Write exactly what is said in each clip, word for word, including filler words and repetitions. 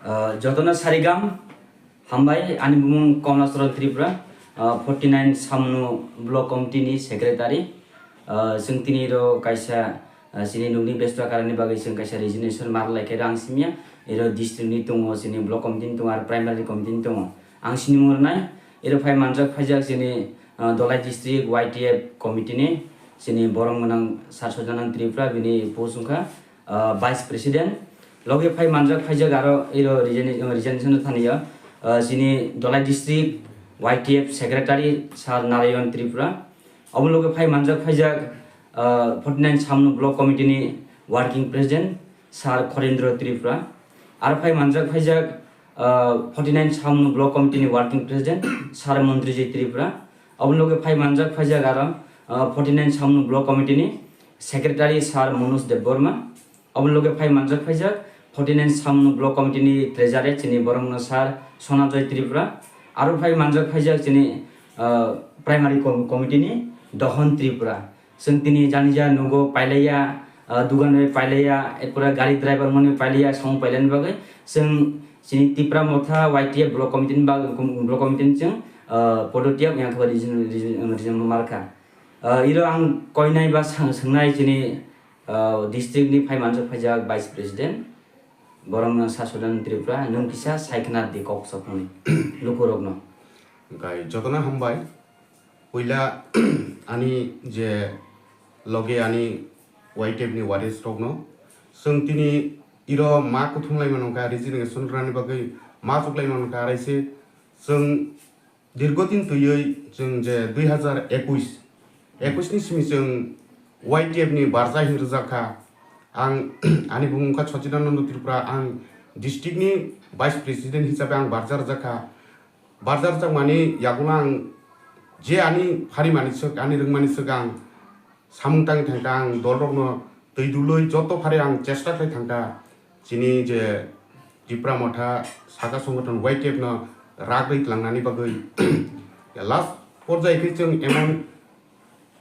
Ah, jotono sarigam hambai, ani bumung Komla Charan Tripura, ah, forty nine Samnu Block Committee ni Secretary. Ah, chwng tini ro kaisa, ah, chini nokni besto karani bagwi chwng kaisa resignation mar lai khe rang simya, ero district ni tongo, chini Block Committee ni tongo, ar Primary Committee ni tongo. Ang sini mung rwnai, ero phai manjak phaijak chini, ah, Dholai District Y T F Committee ni chini borom gwnang Sir Sojanand Tripura, bini post wngkha, ah, Vice President. Loge phai manjak phaijak aro iro resign-, resignation thani ya, ah, chini Dholai District Y T F Secretary Sir Narayan Tripura. Obo loge phai manjak phaijak, ah, forty nine Samnu Block Committee ni Working President Sir Khorendra Tripura. Aro phai manjak phaijak, ah, forty nine Samnu Block Committee ni Working President Sir Montrijay Tripura. Obo loge phai manjak phaijak aro, ah, forty nine Samnu Block Committee ni Secretary Sir Manoj Debbarma. Obo loge phai manjak phaijak forty nine Samnu Block Committee ni Treasurer chini borok no Sir Sonajay Tripura. Aro phai manjak phaijak chini, ah, Primary Com-, Committee ni Dohon Tripura. Chwng tini janija nugo pailaiya, ah, dugan bai pailaiya, epora gari driver mani pailaiya, song pailani bagwi chwng chini Tipra Motha Y T F Block Committee ni bag-, Block Committee ni chwng, ah, podotiyak yang khe resignation, resignation, resignation markha. Ah, iro ang koinai ba sang-, swngnai chini, ah, district ni phai manjak phaijak Vice President, borok no Sir Sojanand Tripura, nwng kisa sai khna di kok sok hwnwi lukurok no. Gai jotono hambai. Puila ani je loge ani Y T F ni waris rokno chwng tini iro ma kuthum lai mano kha, resignation rani bagwi ma chuk lai mano kha, araise chwng dirgo din twiwi chwng je dui hazar ekush, ekush ni simi chwng Y T F ni barja hin rwjak kha. Ang ani bumung kha Sochidananda Tripura, ang district ni vice president hisabe ang barja rwjak kha. Barja rwjakmani yagulo ang je ani pharimani swk, ani rwngmani swk ang samung tangwi thangkha, ang dolrokno twi dulwi joto phari ang chesta khlai thangkha. Chini je Tipra Motha Saka Songgothon Y T F no rak rwi tlangnani bagwi last porjai khe chwng emon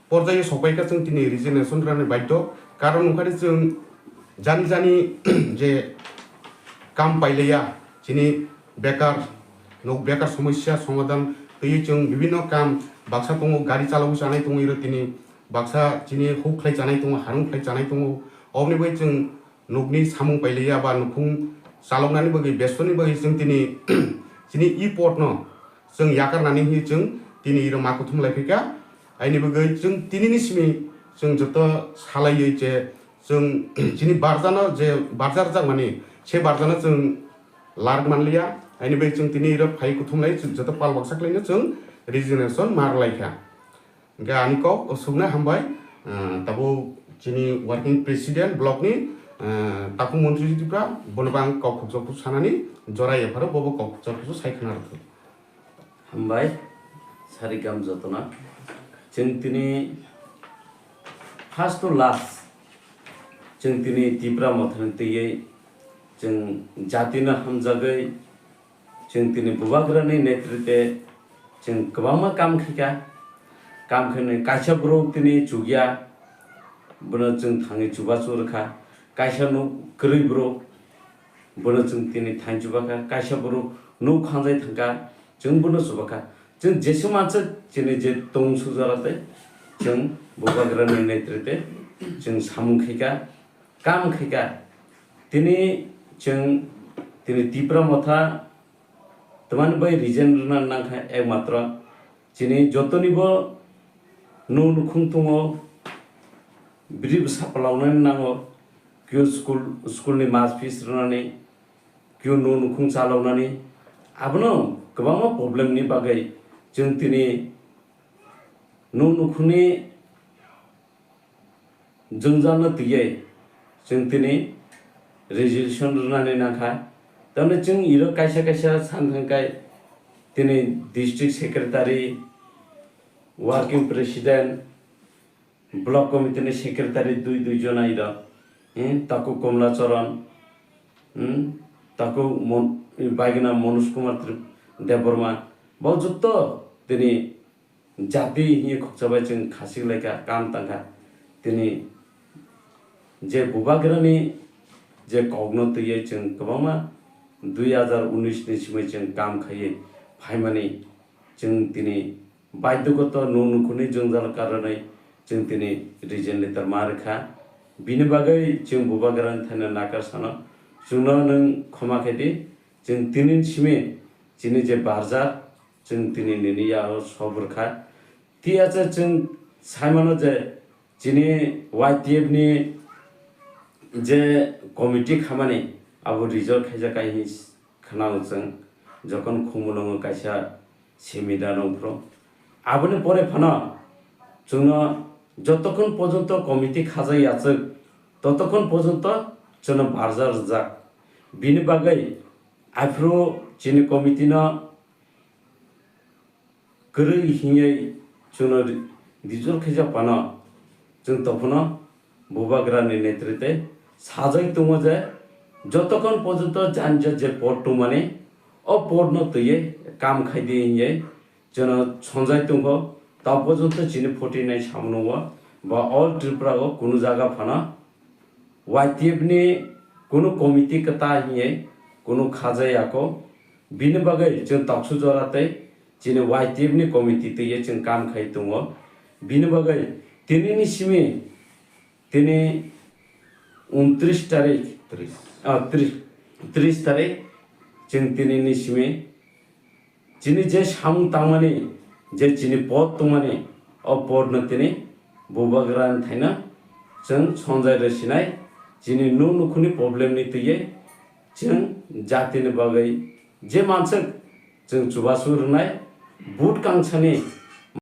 porjai sokpai kha chwng tini resignation rwna baidho. Karon wngkha de chwng jani jani je kam pailaiya, chini bekar, nok bekar somosya somadhan twiwi chwng bibhinno kam baksa tongo, gari chalawi chanai tongo iro tini, baksa chini huk khlai chanai tongo, harung khlai chanai tongo, oboni bai chwng nokni samung pailaiya ba nukhung chaloknani bagwi, besoni bagwi chwng tini chini e pot no chwng yakarnani hinwi chwng tini iro ma kuthum lai phaikha. Aini bagwi chwng tinini simi chwng joto salaiwi je chwng chini barjano je barja rwjakmani se barjano chwng larwk manliya. Aini bagwi chwng tini iro phai kuthum lai chwng joto pal baksa khlaino chwng resignation ma rwlaikha. Hingke ani kok o sukna hambai, ah, tabuk chini working president block ni, ah, takhuk montri Tripura, bono bo ang kok khukjak sanani jora yapharo, bobo kok khukjak sai khna rwkha. Hambai, sarigam jotona. Chwng tini first to last, chwng tini Tipra Mothani twiwi chwng jati no hamjagwi, chwng tini Bubagrani netritwe chwng kwbangma kam khaikha. Kam khainai kaisa borok tini chukya, bono chwng thangwi chubachu rwkha. Kaisa nuk kwrwi borok, bono chwng tini thang chubakha. Kaisa borok nuk khangjai thangkha, chwng bono chubakha. Chwng jesa mansa chini je tong sujara tei chwng Bubagrani netritwe chwng samung khaikha, kam khaikha. Tini chwng tini Tipra Motha twmani bai resign rwna nangkha, ekmatro chini jotonibo nuk nukhung tongo, bwrwi bwsa palaunani nango, kio school, school ni mas fees rwnani, kio nuk nukhung chalaunani, abono kwbangma problem ni bagwi chwng tini nuk nukhungni jwngjal no twiwi chwng tini resolution rwnani nangkha. Tamni chwng iro kaisa kaisa san thangkai tini district secretary, working president, block committee ni secretary dui dui jona iro, eh, taku Komla Charan, hmm, taku Mon-, Baigana Manoj Kumar Trip-, Debbarma, bo jotto tini jati hiye khoksa bai chwng khasik lai kha, kam tang kha. Tini je Bubagrani je kokno twiwi chwng kwbangma dui hazar unis ni simi chwng kam khaiwi phaimani, chwng tini baidhogoto nwng nukhungni jwngjal karonwi chwng tini region leader ma rwkha. Bini bagwi chwng Bubagrani thaino nakar sano, chwngno nwng khoma khe di, chwng tini simi chini je barjar, chwng tini nini yago sob rwkha. Tiyacha chwng saimano je chini Y T F ni je committee khamani abo result khaijak hai hinwi khwnao chwng, jokhon Khumulwngo kaisa seminar wngphuru. Aboni pore phano chwngno jotokhon porjonto committee khajak yachwk, totokhon porjonto chwngno barjar rwjak. Bini bagwi aphuru chini committee no kwrwi hinwi chwngno ri-, rijor khaijak phano, chwng tongphano Bubagrani netrite sajagwi tongo je, jotokhon porjonto jani je, je pod tongmani, o podno twiwi kam khaidi hinwi chwngno sonjai tongo. Ta porjonto chini forty nine samungo ba All Tripura o kunu jaga phano Y T F ni kunu committee kwtal hinwi kunu khajayako. Bini bagwi chwng toksu jora tei chini Y T F ni committee twiwi chwng kam khai tongo. Bini bagwi tinini simi tini untris tarik, tris. Ah, tris, tris tarik chwng tinini simi chini je samung tangmani, je chini pod tongmani, o podno tini Bubagrani thaino chwng sonjai rw sinai, chini nwng nukhungni problem ni twiwi chwng jatini bagwi je manswk chwng chubachu rwnai, vote kangsani